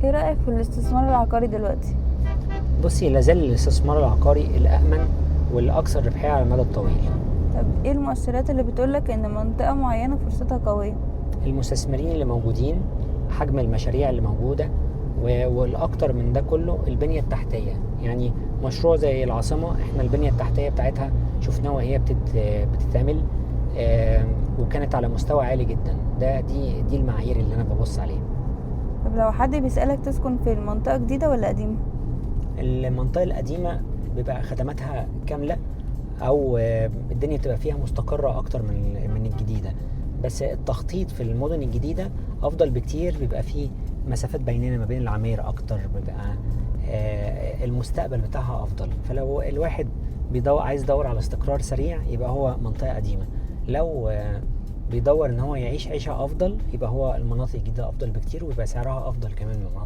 ايه رأيك في الاستثمار العقاري دلوقتي؟ بصي، لازال الاستثمار العقاري الأأمن والأكثر ربحية على المدى الطويل. طب ايه المؤشرات اللي بتقولك ان منطقة معينة فرصتها قوية؟ المستثمرين اللي موجودين، حجم المشاريع اللي موجودة، والأكتر من ده كله البنية التحتية. يعني مشروع زي العاصمة، احنا البنية التحتية بتاعتها شفناها وهي بتتعمل، وكانت على مستوى عالي جدا. ده دي دي المعايير اللي أنا ببص عليها. طب لو حد بيسألك تسكن فين، منطقة جديدة ولا قديمة؟ المنطقة القديمة بيبقى خدماتها كاملة، أو الدنيا بتبقى فيها مستقرة أكتر من الجديدة. بس التخطيط في المدن الجديدة أفضل بكتير، بيبقى فيه مسافات بيننا ما بين العماير أكتر، بيبقى المستقبل بتاعها أفضل. فلو الواحد بيدور، عايز يدور على استقرار سريع، يبقى هو منطقة قديمة. لو بيدور ان هو يعيش عيشة افضل، يبقى هو المناطق الجديدة افضل بكتير، ويبقى سعرها افضل كمان من المناطق